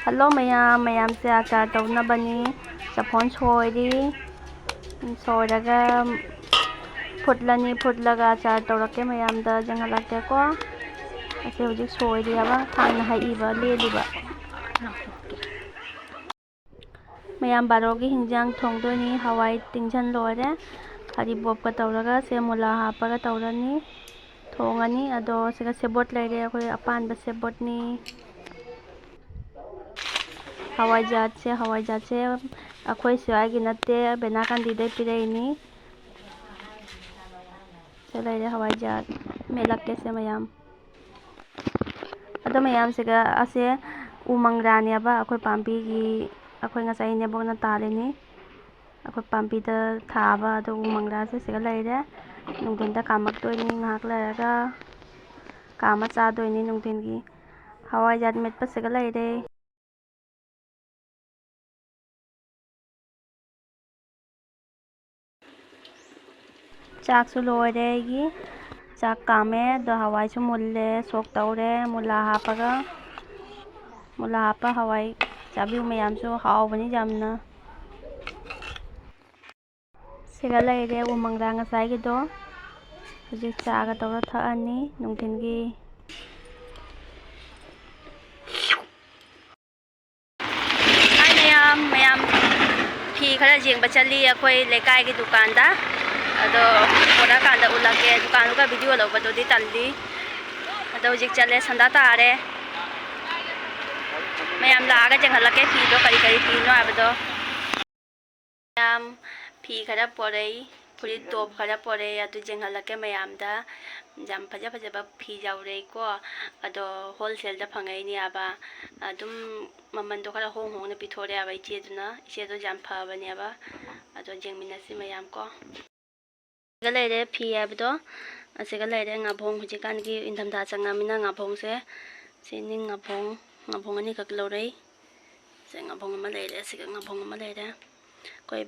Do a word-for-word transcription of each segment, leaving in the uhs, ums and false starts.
Hello ꯃꯌꯥꯝ, ꯃꯌꯥꯝꯁꯦ ꯑꯆꯥꯔ ꯇꯧꯅꯕꯅꯤ꯫ ꯆꯐꯣꯟ ꯁꯣꯏꯔꯤ꯫ ꯁꯣꯏꯔꯒ ꯐꯨꯠꯂꯅꯤ꯫ ꯐꯨꯠꯂꯒ ꯑꯆꯥꯔ ꯇꯧꯔꯛꯀꯦ ꯃꯌꯥꯝꯗ, ꯌꯦꯡꯍꯜꯂꯛꯀꯦꯀꯣ꯫ ꯑꯁꯤ ꯍꯧꯖꯤꯛ ꯁꯣꯏꯔꯤꯑꯕ, ꯊꯥꯡꯅ ꯍꯩꯏꯕ ꯂꯦꯜꯂꯤꯕ꯫ ꯃꯌꯥꯝ ꯕꯥꯔꯣꯒꯤ ꯍꯤꯟꯖꯥꯡ ꯊꯣꯡꯗꯣꯏꯅꯤ꯫ ꯍꯋꯥꯏ ꯇꯤꯡꯁꯟ ꯂꯣꯏꯔꯦ꯫ ꯍꯔꯤꯕꯣꯞꯀ ꯇꯧꯔꯒ ꯁꯦ ꯃꯨꯂꯥ ꯍꯥꯞꯄꯒ ꯇꯧꯔꯅꯤ꯫ ꯊꯣꯡꯉꯅꯤ꯫ ꯑꯗꯣ ꯁꯤꯒ ꯁꯦꯕꯣꯠ ꯂꯩꯔꯦ, ꯑꯩꯈꯣꯏ ꯑꯄꯥꯟꯕ ꯁꯦꯕꯣꯠꯅꯤ꯫ ꯍꯋꯥꯏꯖꯥꯠꯁꯦ, ꯍꯋꯥꯏꯖꯥꯠꯁꯦ ꯑꯩꯈꯣꯏ ꯁ꯭ꯋꯥꯏꯒꯤ ꯅꯠꯇꯦ, ꯕꯦꯅꯥꯀꯥꯟꯗꯤꯗꯩ ꯄꯤꯔꯛꯏꯅꯤ꯫ ꯁꯤꯗ ꯂꯩꯔꯦ ꯍꯋꯥꯏꯖꯥꯠ, ꯃꯦꯠꯂꯛꯀꯦꯁꯦ ꯃꯌꯥꯝ꯫ ꯑꯗꯣ ꯃꯌꯥꯝꯁꯤꯒ ꯑꯁꯦ ꯎ ꯃꯪꯒ꯭ꯔꯥꯅꯦꯕ, ꯑꯩꯈꯣꯏ ꯄꯥꯝꯕꯤꯒꯤ, ꯑꯩꯈꯣꯏ ꯉꯁꯥꯏ ꯏꯅꯦꯕꯣꯛꯅ ꯇꯥꯜꯂꯤꯅꯤ꯫ ꯑꯩꯈꯣꯏ ꯄꯥꯝꯕꯤꯗ ꯊꯥꯕ ꯑꯗꯨ ꯎ ꯃꯪꯒ꯭ꯔꯥꯁꯦ ꯁꯤꯒ ꯂꯩꯔꯦ꯫ ꯅꯨꯡꯊꯤꯟꯗ ꯀꯥꯝꯃꯛꯇꯣꯏꯅꯤ, ꯉꯥꯏꯍꯥꯛ ꯂꯩꯔꯒ ꯀꯥꯝꯃ ꯆꯥꯗꯣꯏꯅꯤ ꯅꯨꯡꯊꯤꯟꯒꯤ꯫ ꯍꯋꯥꯏꯖꯥꯔ ꯃꯦꯠꯄ ꯁꯤꯒ ꯂꯩꯔꯦ꯫ ꯆꯥꯛꯁꯨ ꯂꯣꯏꯔꯦ ꯑꯩꯒꯤ꯫ ꯆꯥꯛ ꯀꯥꯝꯃꯦ, ꯑꯗꯣ ꯍꯋꯥꯏꯁꯨ ꯃꯨꯜꯂꯦ, ꯁꯣꯛ ꯇꯧꯔꯦ, ꯃꯨꯂꯥ ꯍꯥꯞꯄꯒ꯫ ꯃꯨꯂꯥ ꯍꯥꯞꯄ ꯍꯋꯥꯏ ꯆꯥꯕꯤꯌꯨ ꯃꯌꯥꯝꯁꯨ, ꯍꯥꯎꯕꯅꯤ ꯌꯥꯝꯅ꯫ ꯁꯤꯒ ꯂꯩꯔꯦ ꯎ ꯃꯪꯒ꯭ꯔꯥ ꯉꯁꯥꯏꯒꯤꯗꯣ꯫ ꯍꯧꯖꯤꯛ ꯆꯥꯒ ꯇꯧꯔ ꯊꯛꯑꯅꯤ ꯅꯨꯡꯊꯤꯜꯒꯤ꯫ ꯍꯥꯏ ꯃꯌꯥꯝ, ꯃꯌꯥꯝ ꯐꯤ ꯈꯔ ꯌꯦꯡꯕ ꯆꯠꯂꯤ ꯑꯩꯈꯣꯏ ꯂꯩꯀꯥꯏꯒꯤ ꯗꯨꯀꯥꯟꯗ꯫ ꯑꯗꯣ ꯄꯣꯔꯛꯑꯀꯥꯟꯗ ꯎꯠꯂꯛꯀꯦ꯫ ꯗꯨꯀꯥꯟꯗꯨꯒ ꯚꯤꯗꯤꯑꯣ ꯂꯧꯕꯗꯨꯗꯤ ꯇꯜꯂꯤ꯫ ꯑꯗꯣ ꯍꯧꯖꯤꯛ ꯆꯠꯂꯦ, ꯁꯟꯗꯥ ꯇꯥꯔꯦ꯫ ꯃꯌꯥꯝ ꯂꯥꯛꯑꯒ ꯌꯦꯡꯍꯜꯂꯛꯀꯦ ꯐꯤꯗꯣ ꯀꯔꯤ ꯀꯔꯤ ꯐꯤꯅꯣ ꯍꯥꯏꯕꯗꯣ꯫ ꯃꯌꯥꯝ ꯐꯤ ꯈꯔ ꯄꯣꯔꯛꯏ, ꯐꯨꯔꯤꯠ ꯇꯣꯞ ꯈꯔ ꯄꯣꯔꯛꯏ, ꯑꯗꯨ ꯌꯦꯡꯍꯜꯂꯛꯀꯦ ꯃꯌꯥꯝꯗ꯫ ꯌꯥꯝ ꯐꯖ ꯐꯖꯕ ꯐꯤ ꯌꯥꯎꯔꯛꯏꯀꯣ꯫ ꯑꯗꯣ ꯍꯣꯜꯁꯦꯜꯗ ꯐꯪꯉꯛꯏꯅꯦꯕ꯫ ꯑꯗꯨꯝ ꯃꯃꯟꯗꯣ ꯈꯔ ꯍꯣꯡ ꯍꯣꯡꯅ ꯄꯤꯊꯣꯔꯛꯑꯦꯕ ꯏꯆꯦꯗꯨꯅ꯫ ꯏꯆꯦꯗꯣ ꯌꯥꯝ ꯐꯕꯅꯦꯕ꯫ ꯑꯗꯣ ꯌꯦꯡꯃꯤꯟꯅꯁꯤ ꯃꯌꯥꯝ ꯀꯣ꯫ ꯑꯁꯤꯒ ꯂꯩꯔꯦ ꯐꯤ ꯍꯥꯏꯕꯗꯣ꯫ ꯑꯁꯤꯒ ꯂꯩꯔꯦ ꯉꯥꯕꯣꯡ꯫ ꯍꯧꯖꯤꯛꯀꯥꯟꯒꯤ ꯏꯪꯊꯝꯊꯥ ꯆꯪꯉꯃꯤꯅ ꯉꯥꯕꯣꯡꯁꯦ꯫ ꯁꯤꯅꯤ ꯉꯥꯕꯣꯡ꯫ ꯉꯥꯕꯣꯡ ꯑꯅꯤꯈꯛ ꯂꯧꯔꯛꯏ꯫ ꯁꯤ ꯉꯥꯕꯣꯡ ꯑꯃ ꯂꯩꯔꯦ, ꯁꯤꯒ ꯉꯥꯕꯣꯡ ꯑꯃ ꯂꯩꯔꯦ꯫ ꯑꯩꯈꯣꯏ,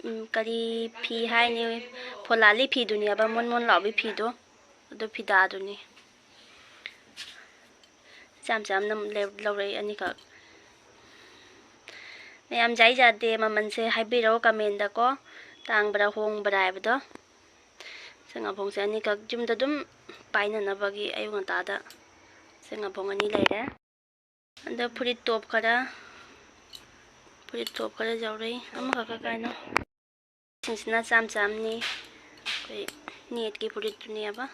ꯎꯝ, ꯀꯔꯤ ꯐꯤ ꯍꯥꯏꯅꯤ? ꯐꯣꯂꯥꯂꯤ ꯐꯤꯗꯨꯅꯦꯕ, ꯃꯣꯟ ꯃꯣꯟ ꯂꯥꯎꯕꯤ ꯐꯤꯗꯣ꯫ ꯑꯗꯨ ꯐꯤꯗꯥꯗꯨꯅꯤ꯫ ꯆꯥꯝ ꯆꯥꯝꯅ ꯂꯧꯔꯛꯏ ꯑꯅꯤꯈꯛ꯫ ꯃꯌꯥꯝ ꯖꯥꯏ ꯖꯥꯗꯦ ꯃꯃꯜꯁꯦ ꯍꯥꯏꯕꯤꯔꯛꯑꯣ comment ꯗꯀꯣ, ꯇꯥꯡꯕ꯭ꯔꯥ ꯍꯣꯡꯕ꯭ꯔꯥ ꯍꯥꯏꯕꯗꯣ꯫ ꯁꯦ ꯉꯥꯐꯣꯡꯁꯦ ꯑꯅꯤꯈꯛ ꯌꯨꯝꯗ ꯑꯗꯨꯝ ꯄꯥꯏꯅꯅꯕꯒꯤ ꯑꯌꯨꯛ ꯉꯟꯇꯥꯗ ꯁꯦ ꯉꯥꯐꯣꯡ ꯑꯅꯤ ꯂꯩꯔꯦ꯫ ꯑꯗ ꯐꯨꯔꯤꯠ top ꯈꯔ, ꯐꯨꯔꯤꯠ top ꯈꯔ ꯌꯥꯎꯔꯛꯏ꯫ ꯑꯃꯈꯛꯀ ꯀꯥꯏꯅꯣ? ꯁꯤꯡꯁꯤꯅ ꯆꯥꯝ ꯆꯥꯝꯅꯤ꯫ ꯑꯩꯈꯣꯏ net ꯀꯤ ꯐꯨꯔꯤꯠꯇꯨꯅꯦꯕ꯫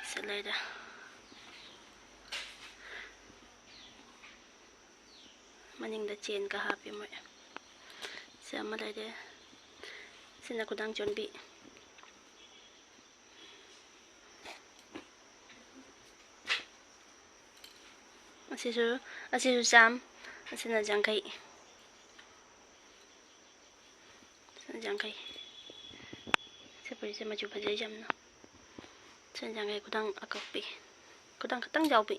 ꯁꯤ ꯂꯩꯔꯦ꯫ ꯃꯅꯤꯡꯗ chain ꯒ ꯍꯥꯞꯄꯤ ꯃꯣꯏ꯫ ꯁꯤ ꯑꯃ ꯂꯩꯔꯦ꯫ ꯁꯤꯅ ꯈꯨꯗꯥꯡ ꯆꯣꯟꯕꯤ꯫ ꯑꯁꯤꯁꯨ, ꯑꯁꯤꯁꯨ ꯆꯥꯝ, ꯑꯁꯤꯅ ꯌꯥꯡꯈꯩ꯫ ꯌꯥꯡꯈꯩ꯫ ꯁꯤ ꯐꯨꯔꯤꯠꯁꯦ ꯃꯆꯨ ꯐꯖꯩ ꯌꯥꯝꯅ꯫ ꯁꯤ ꯌꯥꯡꯈꯩ, ꯈꯨꯗꯥꯡ ꯑꯀꯛꯄꯤ꯫ ꯈꯨꯗꯥꯡ ꯈꯇꯪ ꯌꯥꯎꯕꯤ꯫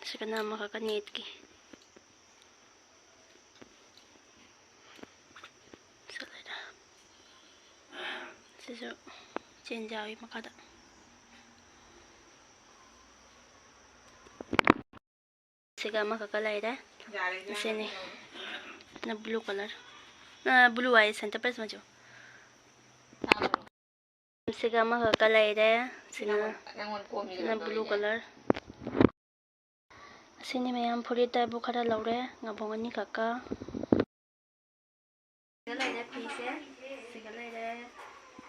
ꯁꯤꯒꯅ ꯑꯃꯈꯛꯀ net ꯀꯤ꯫ ꯁꯤ ꯂꯩꯔꯦ꯫ ꯁꯤꯁꯨ chain ꯌꯥꯎꯏ ꯃꯈꯥꯗ꯫ ꯁꯤꯒ ꯑꯃꯈꯛꯀ ꯂꯩꯔꯦ꯫ ꯁꯤꯅꯤ꯫ ꯅ blue colour꯫ ꯅ blue ꯍꯥꯏꯌꯦ, Santa Cruz ꯃꯆꯨ꯫ ꯁꯤꯒ ꯑꯃꯈꯛꯀ ꯂꯩꯔꯦ꯫ ꯁꯤꯅ, ꯁꯤꯅ blue colour꯫ ꯑꯁꯤꯅꯤ ꯃꯌꯥꯝ, ꯐꯨꯔꯤꯠ type ꯈꯔ ꯂꯧꯔꯦ, ꯉꯥꯕꯣꯡ ꯑꯅꯤꯈꯛꯀ꯫ ꯁꯤꯒ ꯂꯩꯔꯦ ꯐꯤꯁꯦ, ꯁꯤꯒ ꯂꯩꯔꯦ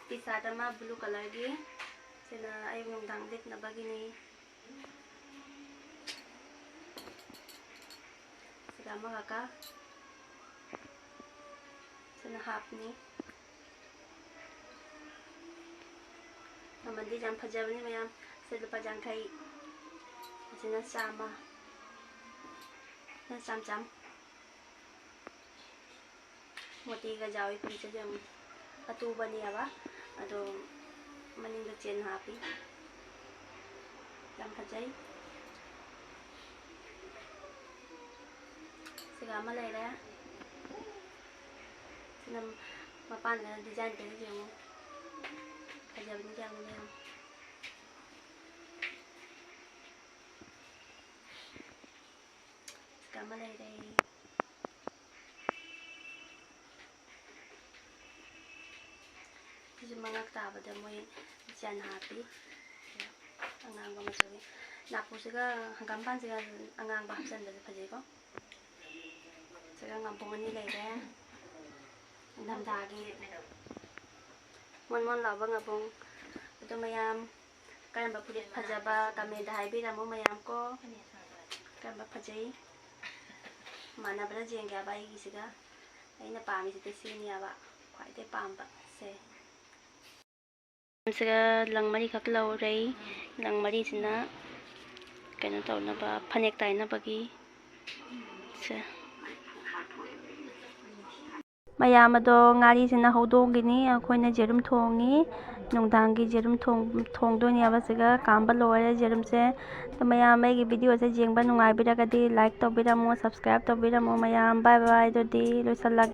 T-shirt ꯑꯃ blue colour ꯒꯤ, ꯁꯤꯅ ꯑꯌꯨꯛ ꯅꯨꯡꯗꯥꯡ ꯂꯤꯠꯅꯕꯒꯤꯅꯤ꯫ ꯁꯤꯒ ꯑꯃꯈꯛꯀ, ꯁꯤꯅ half ꯅꯤ꯫ ꯃꯃꯜꯗꯤ ꯌꯥꯝ ꯐꯖꯕꯅꯤ ꯃꯌꯥꯝ꯫ ꯁꯤ ꯂꯨꯄꯥ ꯌꯥꯡꯈꯩ, ꯑꯁꯤꯅ ꯆꯥꯝꯃ, ꯁꯤꯅ ꯆꯥꯝ ꯆꯥꯝ꯫ ꯃꯣꯇꯤꯒ ꯌꯥꯎꯏ ꯐꯨꯔꯤꯠꯁꯤꯁꯨ ꯌꯥꯝ ꯑꯇꯨꯕꯅꯦꯕ, ꯑꯗꯣ ꯃꯅꯤꯡꯗ chain ꯍꯥꯞꯄꯤ꯫ ꯌꯥꯝ ꯐꯖꯩ꯫ ꯁꯤꯒ ꯑꯃ ꯂꯩꯔꯦ꯫ ꯁꯤꯅ ꯃꯄꯥꯟꯗ design ꯇꯧꯔꯤꯁꯦ ꯌꯦꯡꯉꯣ꯫ ꯐꯖꯕꯅꯤ ꯌꯥꯝꯅ ꯃꯌꯥꯝ꯫ ꯂꯩꯔꯦ꯫ ꯁꯤꯁꯨ ꯃꯉꯛ ꯇꯥꯕꯗ ꯃꯣꯏ ꯆꯟ ꯍꯥꯞꯄꯤ꯫ ꯑꯉꯥꯡꯕ ꯃꯆꯨꯒꯤ꯫ ꯅꯥꯄꯨꯁꯤꯒ ꯍꯪꯒꯥꯝꯄꯥꯟꯁꯤꯒ ꯑꯉꯥꯡꯕ ꯍꯥꯞꯆꯟꯕꯁꯦ ꯐꯖꯩꯀꯣ꯫ ꯁꯤꯒ ꯉꯥꯕꯣꯡ ꯑꯅꯤ ꯂꯩꯔꯦ꯫ ꯏꯪꯊꯝꯊꯥꯒꯤ ꯃꯣꯟ ꯃꯣꯟ ꯂꯥꯎꯕ ꯉꯥꯕꯣꯡ꯫ ꯑꯗꯣ ꯃꯌꯥꯝ ꯀꯔꯝꯕ ꯐꯨꯔꯤꯠ ꯐꯖꯕ comment ꯍꯥꯏꯕꯤꯔꯝꯃꯨ ꯃꯌꯥꯝ ꯀꯣ꯫ ꯀꯔꯝꯕ ꯐꯖꯩ? ꯃꯥꯟꯅꯕ꯭ꯔꯥ ꯌꯦꯡꯒꯦ ꯍꯥꯏꯕ ꯑꯩꯒꯤꯁꯤꯒ꯫ ꯑꯩꯅ ꯄꯥꯝꯃꯤꯁꯤꯗꯤ ꯁꯤꯅꯦꯕ ꯈ꯭ꯋꯥꯏꯗꯩ ꯄꯥꯝꯕ ꯁꯦ꯫ ꯁꯤꯒ ꯂꯪ ꯃꯔꯤꯈꯛ ꯂꯧꯔꯦ꯫ ꯂꯪ ꯃꯔꯤꯁꯤꯅ ꯀꯩꯅꯣ ꯇꯧꯅꯕ, ꯐꯅꯦꯛ ꯇꯥꯏꯅꯕꯒꯤ ꯁꯦ꯫ ꯃꯌꯥꯝ ꯑꯗꯣ ꯉꯥꯔꯤꯁꯤꯅ ꯍꯧꯗꯣꯡꯒꯤꯅꯤ, ꯑꯩꯈꯣꯏꯅ ꯌꯦꯔꯨꯝ ꯊꯣꯡꯉꯤ꯫ ꯅꯨꯡꯗꯥꯡꯒꯤ ꯌꯦꯔꯨꯝ ꯊꯣꯡ-, ꯊꯣꯡꯗꯣꯏꯅꯦꯕ꯫ ꯁꯤꯒ ꯀꯥꯝꯕ ꯂꯣꯏꯔꯦ ꯌꯦꯔꯨꯝꯁꯦ꯫ ꯑꯗꯣ ꯃꯌꯥꯝ ꯑꯩꯒꯤ video ꯁꯦ ꯌꯦꯡꯕ ꯅꯨꯡꯉꯥꯏꯕꯤꯔꯒꯗꯤ like ꯇꯧꯕꯤꯔꯝꯃꯣ, subscribe ꯇꯧꯕꯤꯔꯝꯃꯣ ꯃꯌꯥꯝ꯫ Bye bye꯫ ꯑꯗꯨꯗꯤ ꯂꯣꯏꯁꯜꯂꯒꯦ꯫